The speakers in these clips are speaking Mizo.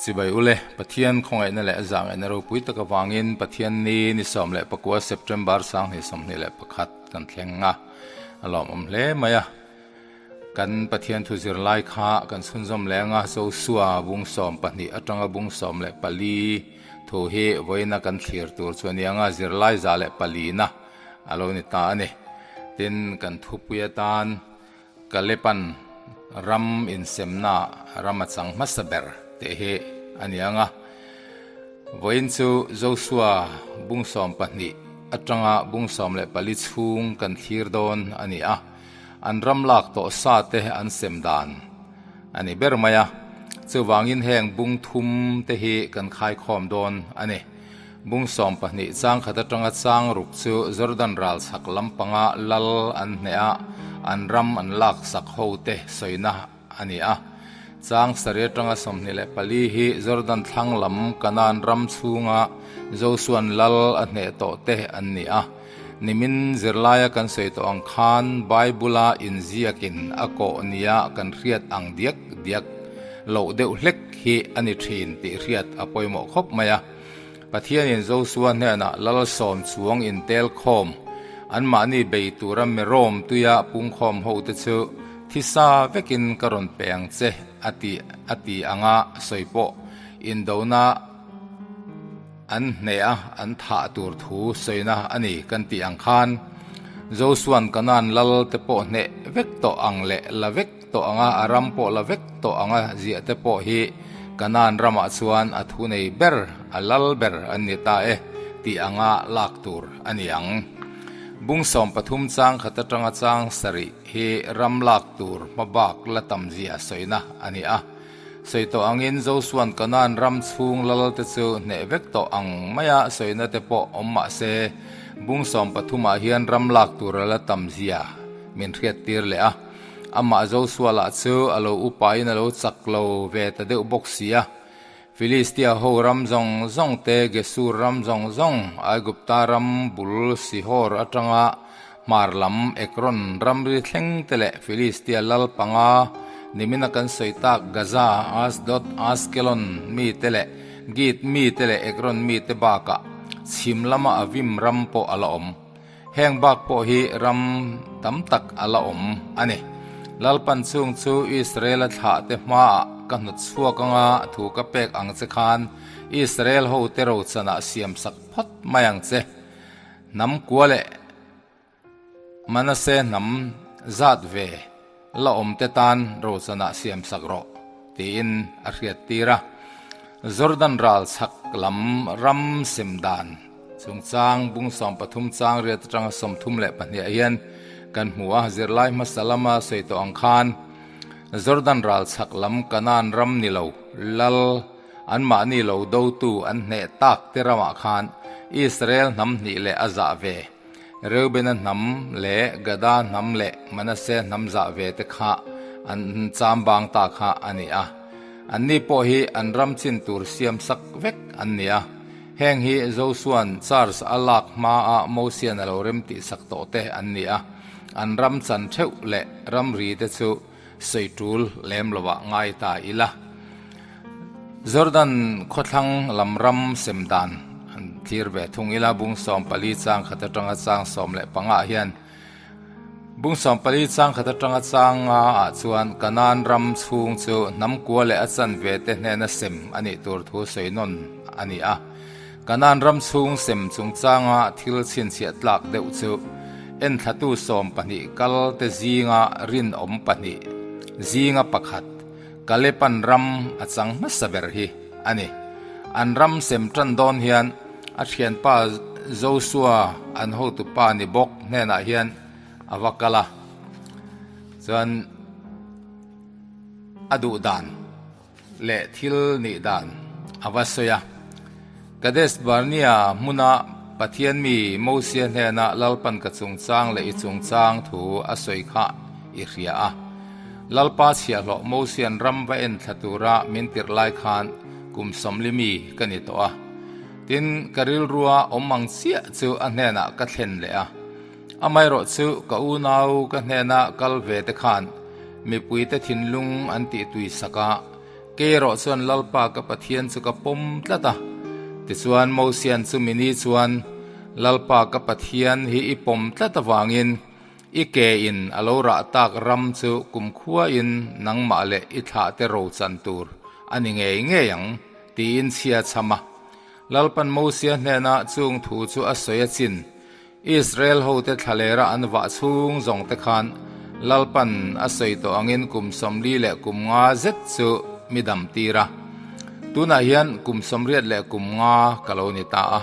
Chibai ule, Pathian khawngaihna leh zahngaihna ropui tak avangin Pathian ni ni 19 September 2021 kan thleng a, a lawmawm hle mai a. Kan Pathian thu zir lai kha kan chhunzawm leng a, Josua bung 12 atanga bung 14 thu hi vawiina kan thlir tur chu a ni ang a, zirlai 104 na a lo ni ta a ni. Tin, kan thupui atan Kalepan ram insemna ram a chang hmasa ber tih hi a ni ang a. Vawiin chu Josua bung 12 atanga bung 14 chhung kan thlir dawn a ni a. An ram lak tawh sa te an sem dan a ni ber mai a. Chuvangin heng bung thum te hi kan khaikhawm dawn a ni. Bung 12 chang khat atanga chang ruk chu Jordan ral chhak lampanga lal an hneh a, an ram an lak sak ho te sawina a ni a. Chang sarih atanga 24 hi Jordan thlang lam Kanaan ram chhunga Josuan lal a hneh tawh te an ni a. Nimin zirlaia kan sawi tawh ang khan Bible-a inziakin a kawh nia kan hriat ang diak diak loh deuh hlek hi a ni thin tih hriat a pawimawh khawp mai a. Pathianin Josua hnenah lal sawm chuang intel khawm, anmahni bei tura Merom tuia pungkhawm hote chu thisa vekin ka rawn pe ang che a ti a ti anga sawi pawh indona an hneh a, an thah tur thu sawina a ni kan tih ang khan Josuan Kanaan lal te pawh hneh vek tawh ang leh la vek tawh anga a ram pawh la vek tawh anga ziah te pawh hi Kanaan ramah chuan a thu nei ber, a lal ber an ni ta e tih anga lak tur a ni ang. Bung 13 chang khat atanga chang sarih hi ram lak tur hmabak la tam zia sawina a ni a. Sawi tawh angin Josuan Kanaan ram chhung lal te chu hneh vek tawh ang maia sawina te pawh awm mah se, bung 13 ah hian ram lak tur a la tam zia min hriat tir leh a. Amah Josua lah chu a lo upain a lo chak lo ve ta deuh bawk si a. Filistia ho ram zawng zawng te, Gesur ram zawng zawng, Aigupta ram bul Sihor atanga hmar lam Ekron ramri thleng te leh Filistia lal panga nimina kan sawi tak Gaza, Asdod, Askelon mi te leh Git mi te leh Ekron mi te bakah chhim lama Avim ram pawh a la awm. Heng bak pawh hi ram tam tak a la awm a ni. Lalpan chung chu Israel-a thlah te hmaah ka hnawt chhuak anga thu ka pek ang che khan Israel ho te rochanah siam sak phawt mai ang che. Hnam kua leh Manase hnam zat ve la awm te tan rochanah siam sak rawh tiin a hriat tir a. Jordan ral chhak lam ram sem dan Chungchang bung 13 chang riat atanga 32 ah hian kan hmu a, zirlai hmasa lama sawi tawh ang khan Jordan ral chhak lam Kanaan ram ni lo lal anmahni lo dotu an hneh tak te ramah khan Israel hnam hnih leh a zah ve Reubena hnam leh Gada hnam leh Manase hnam zah ve te kha an cham bang ta kha a ni a. Anni pawh hi an ram chin tur siam sak vek an ni a. Heng hi Josua'n Charge a lak hmaa Mosia'n a lo rem tih sak tawh te an ni a, an ram chan theuh leh ramri te chu sawi tul lem lovah ngai ta ila. Jordan khawthlang lam ram sem dan an thlir ve thung ila, bung 14 chang khat atanga chang 15 ah hian Bung 14 chang khat atanga chang nga ah chuan Kanaan ram chhung chu hnam kua leh a chanve te hnena sem a nih tur thu sawi nawn a ni a. Kanaan ram chhung sem chungchanga thil chhinchhiah tlak deuh chu enthlatu 12 kal te zinga rinawm pahnih zinga pakhat Kalepan ram a chang hmasa ber hi a ni. An ram sem tan dawn hian a thianpa Josua an hotupa ni bawk hnenah hian a va kal a, chuan a duh dan leh thil nih dan a va sawi a. Kadesh Barnea hmuna Pathian mi Mosia hnena Lalpan ka chungchang leh i chungchang thu a sawi kha i hria a. Lalpa chhiahhlawh Mosian ram va en thla tura min tirh lai khan kum 40 mi ka ni tawh a. Tin, ka rilrua awm ang chiah chu a hnenah ka thlen leh a. Amaherawh chu ka unau ka hnena kal ve te khan mipuite thinlung an tih tui sak a. Kei erawh chuan Lalpa ka Pathian chu ka pawm tlat a. Tichuan Mosia'n chumi ni chuan, Lalpa ka Pathian hi i pawm tlat avangin i ke in a lo rah tak ram chu kumkhuain nangmah leh i thlahte ro chan tur a ni ngei ngei ang, tiin chhia chham a. Lalpan Mosia hnenah chung thu chu a sawi a chin. Israel hote thlalera an vah chhung zawng te khan Lalpan a sawi tawh angin kum 40 leh kum nga zet chu mi dam tir a. Tunah hian kum 80 leh kum nga ka lo ni ta a.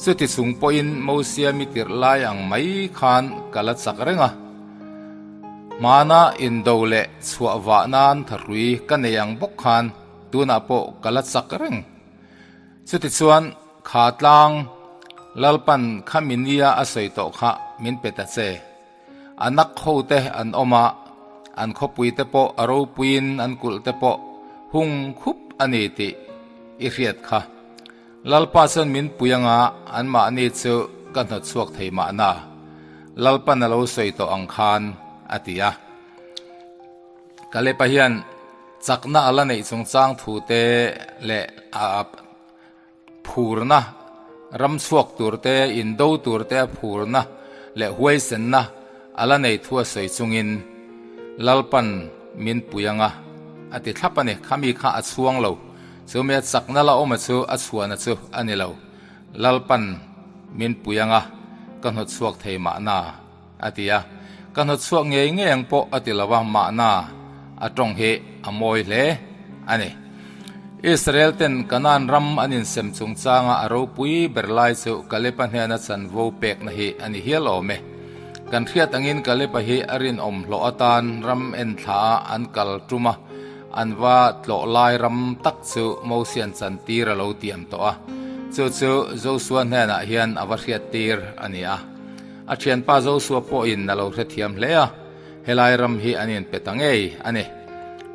Chuti chung pawhin Mosia mi tirh lai ang mai khan ka la chak reng a. Hmana indo leh chhuah vah nan thahrui ka nei ang bawk khan tunah pawh ka la chak reng. Chutichuan kha tlang Lalpan khami nia a sawi tawh kha min pe ta che. A nak ho te an awm a, an khawpui te pawh a ropuiin an kulh te pawh hung khup a ni tih i hriat kha. Lalpa chuan min pui anga anmahni chu ka hnawt chhuak thei mahna, Lalpan a lo sawi tawh ang khan, a ti a. Kalepa hian chakna a la neih chungchang thu te leh a phurna ram chhuak tur te, indo tur te a phurna leh huaisenna a la nei thu a sawi chungin Lalpan min pui anga a ti thlap a ni. Khami kha a chhuang lo. Chumi a chakna la awma chu a chhuahna chu a ni lo. Lalpan min pui anga ka hnawt chhuak thei mahna. A ti a, Ka hnawtchhuak ngei ngei ang pawh a ti lo a, mahna a tawng hi a mawi hle a ni. Israel ten Kanaan ram an insem chungchanga a ropui ber lai chu Kaleba hnena chanvo pekna hi a ni hial awm e. Kan hriat angin Kaleba hi a rinawm hlawh atan ram enthla a an kal tum a, an va tlawh lai ram tak chu Mosian chantir a lo tiam tawh a, chu chu Josua hnenah hian a va hriattir a ni a. A thianpa Josua pawhin a lo hrethiam hle a, helai ram hi an inpe ta ngei a ni.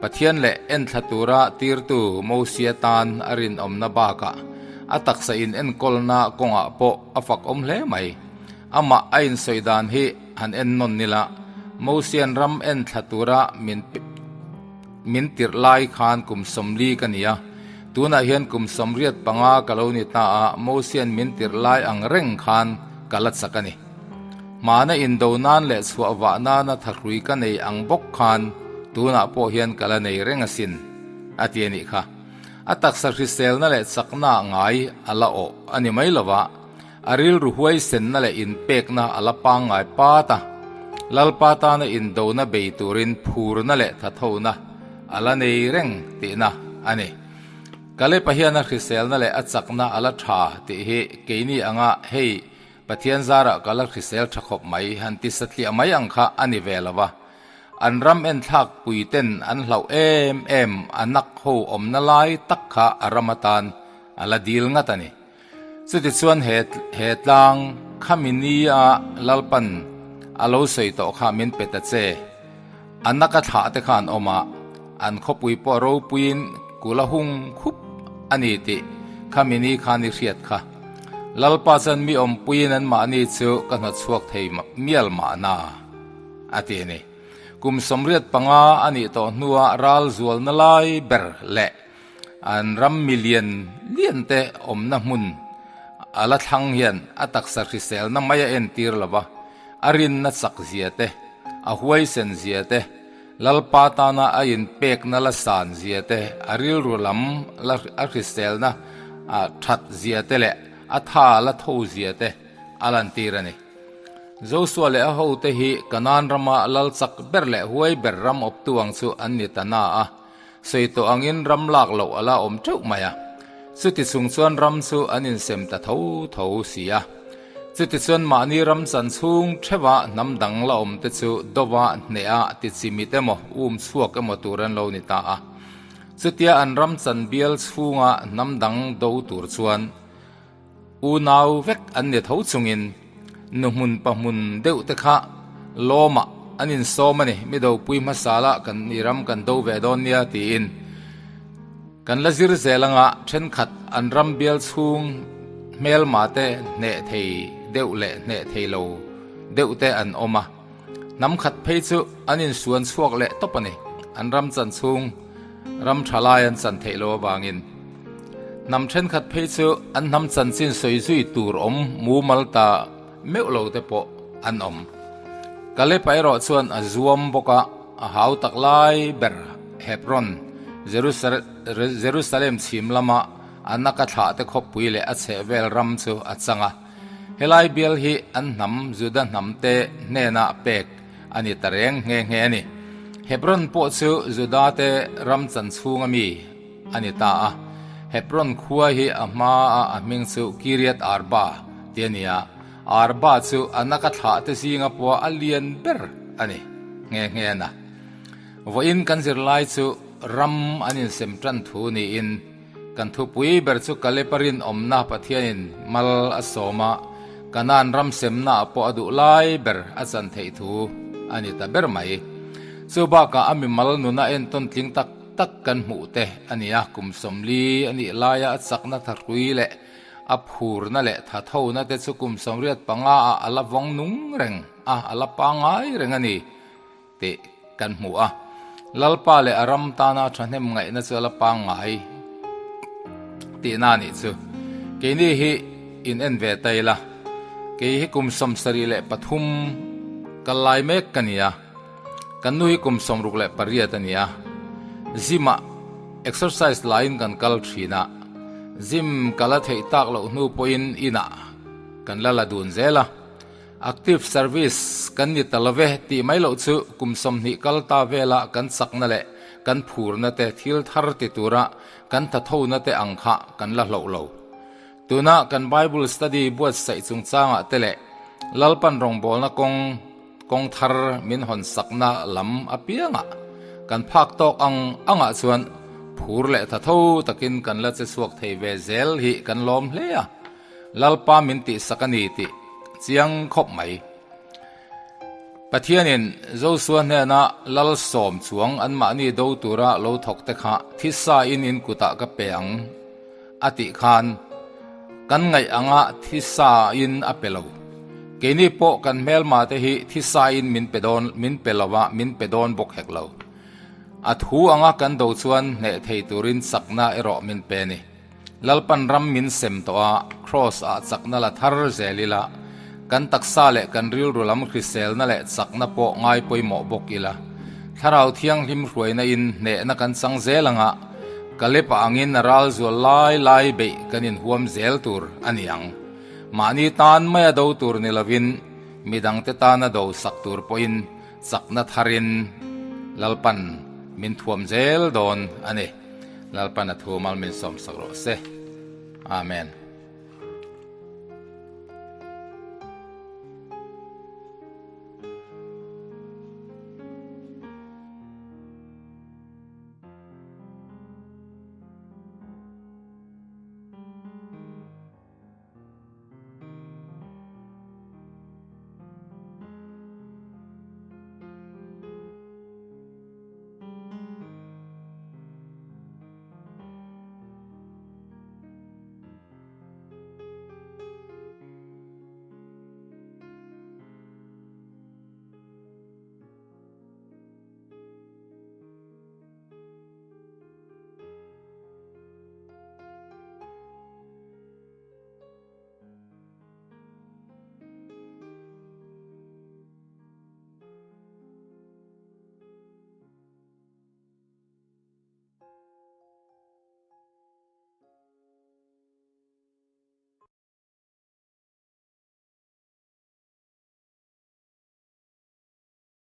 Pathian leh enthla tura tirtu Mosia tan a rinawmna bakah a taksa in enkawlna kawngah pawh a fakawm hle mai. Amah a insawi dan hi han en nawn nila, Mosian ram enthla tura min min tirh lai khan kum 40 ka ni a, tunah hian kum 85 ka lo ni ta a, Mosian min tirh lai ang reng khan ka la chak a ni. Hmana indo nan leh chhuah vah nana thahrui ka nei ang bawk khan tunah pawh hian ka la nei reng asin, a ti a nih kha. A taksa hriselna leh chakna ngai a la awh a ni mai lova, a rilru huaisenna leh inpekna a la pangngai pat a, Lalpa tana indona bei turin phurna leh thathona a la nei reng tihna a ni. Kalepa hian a hriselna leh a chakna a la tha tih hi keini anga hei Pathian zarah ka la hrisel tha khawp mai han ti satliah mai ang kha a ni ve lo va. An ram enthlak pui ten an hlauh em em a nak ho awmna lai tak kha a ram atan a la dil ngat a ni. Chutichuan he he tlang khami nia Lalpan a lo sawi tawh kha min pe ta che. A naka thlah te kha an awm a, an khawpui pawh ropuiin kul a hung khup a ni tih khami ni khan i hriat kha. Lalpa chuan mi awmpuiin anmahni chu ka hnawtchhuak thei mial mahna, a ti a ni. Kum 85 a nih tawh hnua ral zualna lai ber leh An ram mi lian lian te awmna hmun a la thlang hian a taksa hriselna mai a entir lo va, a rinna chak zia te, a huaisen zia te, Lalpa tana a inpekna la san zia te, a rilru lam la a hriselna a that zia te leh a tha la tho zia te a lantir a ni. Josua leh a hote hi Kanaan rama lal chak ber leh huai ber ram awptu ang chu an ni ta na a. Sawi tawh angin ram lak loh a la awm teuh mai a, chuti chung chuan ram chu an insem ta tho tho si a. Chuti chuan mahni ram chan chhung theuha hnam dang la awm te chu dova hneha ti chimit emaw um chhuak emaw tur an lo ni ta a. Chutia an ram chan bial chhunga hnam dang do tur chuan Unau vek an ni tho chungin nu hmun pa hmun deuh te kha lawmah an insawm a ni, mi dopui hmasa la kan i ram kan do ve dawn nia tiin kan la zir zel anga thenkhat an ram bial chhung hmelma te hneh thei deuh leh hneh thei lo deuh te an awm a, hnam khat phei chu an insuan chhuak leh tawp a ni, an ram chan chhung. Ram tha lai an chan theih loh avangin. Hnam thenkhat phei chu an hnam chanchin sawi zui tur awm mumal ta meuh lo te pawh an awm. Kalep-a erawh chuan a zuam bawk a, a hau tak lai ber Hebron, Jerusalem chhim lama a naka thlah te khawpui leh a chhehvel ram chu a chang a. Helai bial hi an hnam Juda hnamte hnenah pek a ni ta reng nghe nghe a ni. Hebron pawh chu Juda te ram chan chhunga mi a ni ta a. Hebron khua hi a hmaa a hming chu Kiriath Arba ti a ni a, Arba chu a naka thlah te zinga pawha a lian ber a ni nghe nghe a na. Vawiin kan zirlai chu ram an insem tan thu niin, Kan thupui ber chu Kalep-a rinawmna Pathianin mal a sawm a, Kanaan ram semnaah pawh a duh lai ber a chan theih thu a ni ta ber mai. Chu bakah a mimal nuna entawn tling tak tak kan hmuh te a ni a, kum 40 a nih laia a chakna thahrui leh a phurna leh thathona te chu kum 85 ah a la vawng nung reng a, a la pangngai reng a ni. Tih kan hmu a. Lalpa leh a ram tana thahnem ngaihna chu a la pangngai tihna a nih chu. Keini hi in en ve ta ila, kei hi kum 73 kal lai mek ka ni a, kan nu hi kum 68 a ni a, gym ah exercise laiin kan kal thin a, gym ka la theih tak loh hnu pawhin inah kan la la dun zel a. Active service kan ni ta love tih mai loh chu kum 20 kal ta vela kan chakna leh kan phurna te thil thar ti tura kan thathona te ang kha kan la hloh lo. Tuna kan Bible study buatsaih chungchangah te leh Lalpan rawngbawlna kawng kawng thar min hawn sakna lam apiangah kan phak tawk ang angah chuan phur leh thatho takin kan la che chhuak thei ve zel hi kan lawm hle a. Lalpa min tihsak a ni tih chiang khawp mai. Pathianin Josua hnena lal sawm chuang anmahni do tura lo thawk te kha thisa in in kutah ka pe ang a tih khan kan ngaih anga thisa in a pe lo. Keini pawh kan hmelma te hi thisa in min pe dawn min pe lo a, min pe dawn bawk hek lo. A thu anga kan do chuan hneh thei turin chakna erawh min pe a ni. Lalpan ram min sem tawh a, Kraws ah chakna la thar zel ila, kan taksa leh kan rilru lam hriselna leh chakna pawh ngai pawimawh bawk ila, Thlarau Thianghlim hruaina in hnehna kan chang zel anga, Kalep-a angin a ral zual lai lai beih kan inhuam zel tur a ni ang. Mahni tan maia do tur ni lovin, midangte tana do sak tur pawhin chakna tharin Lalpan min thuam zel dawn a ni. Lalpan a thu mal min sawmsak rawh se. Amen.